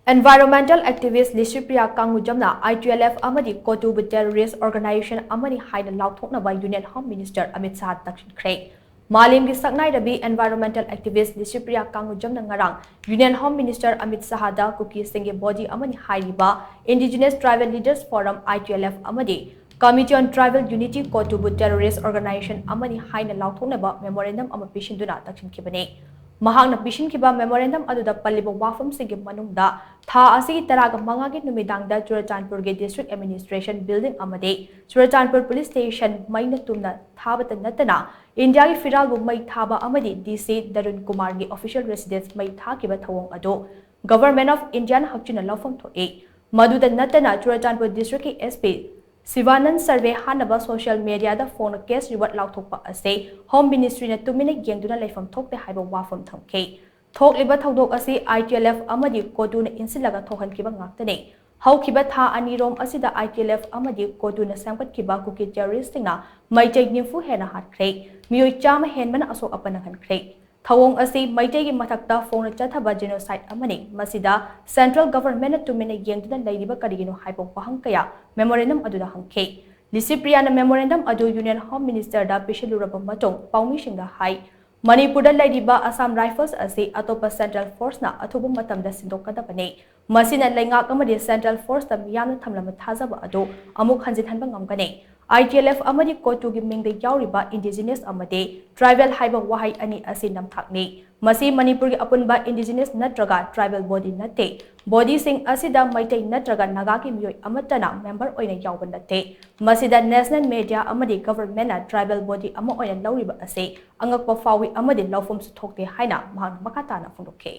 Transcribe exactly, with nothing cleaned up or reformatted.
Environmental activist Lisipriya Kangujamna I T L F ꯑꯃꯗꯤ COTUꯕꯨ terrorist organization ꯑꯃꯅꯤ ꯍꯥꯏꯅ ꯂꯥꯎꯊꯣꯛꯅꯕ Union Home Minister Amit Shah ꯇꯛꯁꯤꯟꯈ꯭ꯔꯦ꯫ ꯃꯥꯂꯦꯝꯒꯤ ꯁꯛꯅꯥꯏꯔꯕꯤ environmental activist Lisipriya Kangujamꯅ ꯉꯔꯥꯡ Union Home Minister Amit Shahꯗ ꯀꯨꯀꯤꯁꯤꯡꯒꯤ body ꯑꯃꯅꯤ ꯍꯥꯏꯔꯤꯕ Indigenous Tribal Leaders Forum, I T L F, ꯑꯃꯗꯤ Committee on Tribal Unity, COTUꯕꯨ terrorist organization ꯑꯃꯅꯤ ꯍꯥꯏꯅ ꯂꯥꯎꯊꯣꯛꯅꯕ memorandum ꯑꯃ ꯄꯤꯁꯤꯟꯗꯨꯅ ꯇꯛꯁꯤꯟꯈꯤꯕꯅꯤ꯫ ꯃꯍꯥꯛꯅ ꯄꯤꯁꯤꯟꯈꯤꯕ memorandum ꯑꯗꯨꯗ ꯄꯜꯂꯤꯕ ꯋꯥꯐꯝꯁꯤꯡꯒꯤ ꯃꯅꯨꯡꯗ ꯊꯥ ꯑꯁꯤꯒꯤ ꯇꯔꯥꯒ ꯃꯉꯥꯒꯤ ꯅꯨꯃꯤꯗꯥꯡꯗ ꯆꯨꯔꯆꯥꯟꯄꯨꯔꯒꯤ District Administration Building ꯑꯃꯗꯤ ꯆꯨꯔꯆꯥꯟꯄꯨꯔ Police Station ꯃꯩꯅ ꯇꯨꯝꯅ ꯊꯥꯕꯇ ꯅꯠꯇꯅ ꯏꯟꯗꯤꯌꯥꯒꯤ ꯐꯤꯔꯥꯜꯕꯨ ꯃꯩ ꯊꯥꯕ ꯑꯃꯗꯤ D C ꯗꯔꯨꯟ ꯀꯨꯃꯥꯔꯒꯤ official residence ꯃꯩ ꯊꯥꯈꯤꯕ ꯊꯧꯑꯣꯡ ꯑꯗꯨ Government of Indiaꯅ ꯍꯛꯆꯤꯟꯅ ꯂꯧꯐꯝ ꯊꯣꯛꯏ꯫ ꯃꯗꯨꯗ ꯅꯠꯇꯅ ꯆꯨꯔꯆꯥꯟꯄꯨꯔ Districtꯀꯤ S P ꯁꯤꯕꯥꯅꯟ ꯁꯔꯚꯦ ꯍꯥꯟꯅꯕ social mediaꯗ ꯐꯣꯡꯅ cash reward ꯂꯥꯎꯊꯣꯛꯄ ꯑꯁꯤ Home Ministryꯅ ꯇꯨꯃꯤꯟꯅ ꯌꯦꯡꯗꯨꯅ ꯂꯩꯐꯝ ꯊꯣꯛꯇꯦ ꯍꯥꯏꯕ ꯋꯥꯐꯝ ꯊꯝꯈꯤ꯫ ꯊꯣꯛꯂꯤꯕ ꯊꯧꯗꯣꯛ ꯑꯁꯤ I T L F ꯑꯃꯗꯤ COTUꯅ ꯏꯟꯁꯤꯜꯂꯒ ꯊꯣꯛꯍꯟꯈꯤꯕ ꯉꯥꯛꯇꯅꯤ꯫ ꯍꯧꯈꯤꯕ ꯊꯥ ꯑꯅꯤꯔꯣꯝ ꯑꯁꯤꯗ I T L F ꯑꯃꯗꯤ COTUꯅ ꯁꯦꯝꯒꯠꯈꯤꯕ ꯀꯨꯀꯤ terroristꯁꯤꯡꯅ ꯃꯩꯇꯩ ꯅꯤꯐꯨ ꯍꯦꯟꯅ ꯍꯥꯠꯈ꯭ꯔꯦ, ꯃꯤꯑꯣꯏ ꯆꯥꯝꯃ ꯍꯦꯟꯕꯅ ꯑꯁꯣꯛ ꯑꯄꯟ ꯅꯪꯍꯟꯈ꯭ꯔꯦ꯫ ꯊꯧꯑꯣꯡ ꯑꯁꯤ ꯃꯩꯇꯩꯒꯤ ꯃꯊꯛꯇ ꯐꯣꯡꯅ ꯆꯠꯊꯕ genocide ꯑꯃꯅꯤ꯫ ꯃꯁꯤꯗ central governmentꯅ ꯇꯨꯃꯤꯟꯅ ꯌꯦꯡꯗꯨꯅ ꯂꯩꯔꯤꯕ ꯀꯔꯤꯒꯤꯅꯣ ꯍꯥꯏꯕ ꯋꯥꯍꯪ ꯀꯌꯥ memorandum ꯑꯗꯨꯗ ꯍꯪꯈꯤ꯫ ꯂꯤꯁꯤꯄ꯭ꯔꯤꯌꯥꯅ memorandum ꯑꯗꯨ Union Home Ministerꯗ ꯄꯤꯁꯤꯜꯂꯨꯔꯕ ꯃꯇꯨꯡ ꯄꯥꯎꯃꯤꯁꯤꯡꯗ ꯍꯥꯏ, ꯃꯅꯤꯄꯨꯔꯗ ꯂꯩꯔꯤꯕ Assam Rifles ꯑꯁꯤ ꯑꯇꯣꯞꯄ central forceꯅ ꯑꯊꯨꯕ ꯃꯇꯝꯗ ꯁꯤꯟꯗꯣꯛꯀꯗꯕꯅꯤ꯫ ꯃꯁꯤꯅ ꯂꯩꯉꯥꯛ ꯑꯃꯗꯤ central forceꯇ ꯃꯤꯌꯥꯝꯅ ꯊꯝꯂꯝꯕ ꯊꯥꯖꯕ ꯑꯗꯨ ꯑꯃꯨꯛ ꯍꯟꯖꯤꯟꯍꯟꯕ ꯉꯝꯒꯅꯤ꯫ I T L F ꯑꯃꯗꯤ COTUꯒꯤ ꯃꯤꯡꯗ ꯌꯥꯎꯔꯤꯕ indigenous ꯑꯃꯗꯤ tribal ꯍꯥꯏꯕ ꯋꯥꯍꯩ ꯑꯅꯤ ꯑꯁꯤ ꯅꯝꯊꯥꯛꯅꯤ꯫ ꯃꯁꯤ ꯃꯅꯤꯄꯨꯔꯒꯤ ꯑꯄꯨꯟꯕ indigenous ꯅꯠꯇ꯭ꯔꯒ tribal body ꯅꯠꯇꯦ꯫ Bodyꯁꯤꯡ ꯑꯁꯤꯗ ꯃꯩꯇꯩ ꯅꯠꯇ꯭ꯔꯒ ꯅꯥꯒꯥꯒꯤ ꯃꯤꯑꯣꯏ ꯑꯃꯠꯇꯅ member ꯑꯣꯏꯅ ꯌꯥꯎꯕ ꯅꯠꯇꯦ꯫ ꯃꯁꯤꯗ national media ꯑꯃꯗꯤ governmentꯅ tribal body ꯑꯃ ꯑꯣꯏꯅ ꯂꯧꯔꯤꯕ ꯑꯁꯤ ꯑꯉꯛꯄ ꯐꯥꯎꯏ ꯑꯃꯗꯤ ꯂꯧꯐꯝꯁꯨ ꯊꯣꯛꯇꯦ ꯍꯥꯏꯅ ꯃꯍꯥꯛꯅ ꯃꯈꯥ ꯇꯥꯅ ꯐꯣꯡꯗꯣꯛꯈꯤ꯫